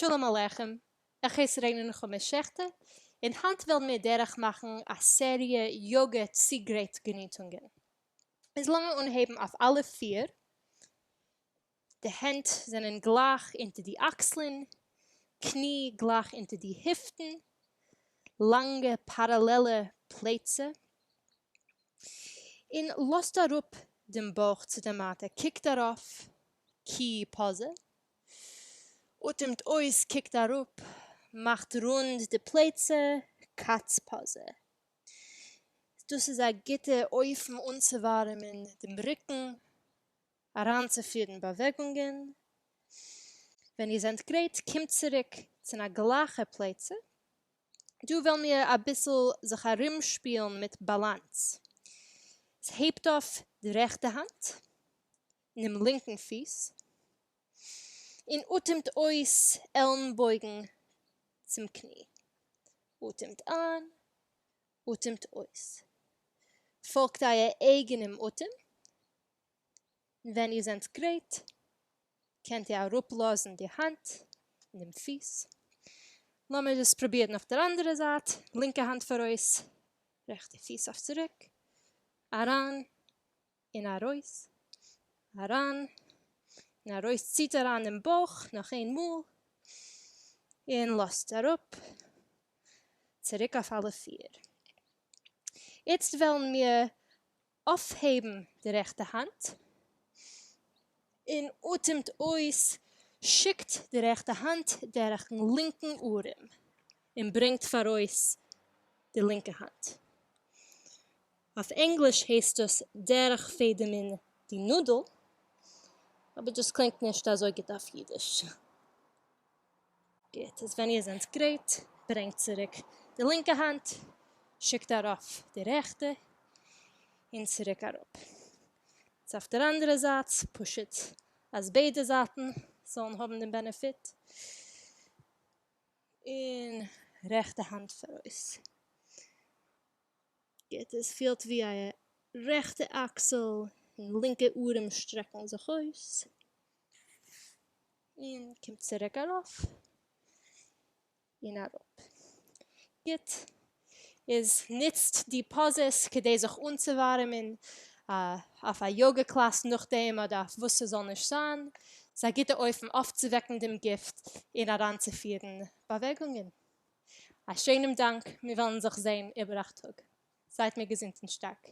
שלום עליכם, איך הייס ר' נחמה שעכטער, און היינט וועלן מיר דורך מאכן א סעריע יאגע צוגרייט געניטונגען. איז לאמיר אנהייבן אויף אלע פיר, די הענט זענען גלייך אונטער די אקסלען, קני גלייך אונטער די היפטן, לאנגע פאראלעלע פלייצע, און לאזט אראפ דעם בויך צו די מאטע, קוקט ארויף, קי פאזע, אטעמט אויס, קוקט אראפ, מאכט רונד די פלייצע, קאץ פאזע. דאס איז א גוטע אופן אנצואווארעמען דעם רוקן, אריינצופירן באוועגונגען. ווען איר זענט גרייט, קומט צוריק צו א גלייכע פלייצע. דא וועלן מיר אביסל זיך ארומשפילן מיט באלאנס. עס הייבט אויף די רעכטע האנט און דעם לינקן פיס, און אטעמט אויס עלנבויגן צום קני. אטעמט איין, אטעמט אויס. פאלגט אייער אייגענעם אטעם, און ווען איר זענט גרייט, קענט איר אראפלאזן די האנט און דעם פיס. לאמיר דאס פרובירן אויף דער אנדערע זייט, לינקע האנט פאראויס, רעכטע פיס אויף צוריק, אריין און ארויס, אריין און ארויס, ציט אריין דעם בויך נאך איין מאל, און לאזט אראפ, צוריק אויף אלע פיר. איצט וועלן מיר אויפהייבן די רעכטע האנט, און אטעמט אויס, שיקט די רעכטע האנט דורכן לינקן ארעם, און ברענגט פאראויס די לינקע האנט. אויף ענגליש הייסט דאס דורכפעדעמען די נאדל, אבער דאס קלינגט נישט אזוי גוט אויף אידיש. גוט, איז ווען איר זענט גרייט, ברענגט צוריק די לינקע האנט, שיקט ארויף די רעכטע, און צוריק אראפ. איצט אויף דער אנדערע זייט, פשוט אז ביידע זייטן זאלן האבן דעם בענעפיט. און רעכטע האנט פאראויס. גוט, עס פילט ווי אייער רעכטע אקסל און לינקע ארעם שטרעקן זיך אויס. און קומט צוריק ארויף און אראפ. גוט, איז נוצט די פאזעס כדי זיך אנצואווארעמען אויף א יאגע קלאס נאכדעם אדער אויף וואס ס'זאל נישט זיין. ס'איז א גוטע אופן אויפצואוועקן דעם גוף און אריינצופירן באוועגונגען. א שענעם דאנק, מיר וועלן זיך זען איבער 8 טאג. זייט מיר געזונט און שטארק.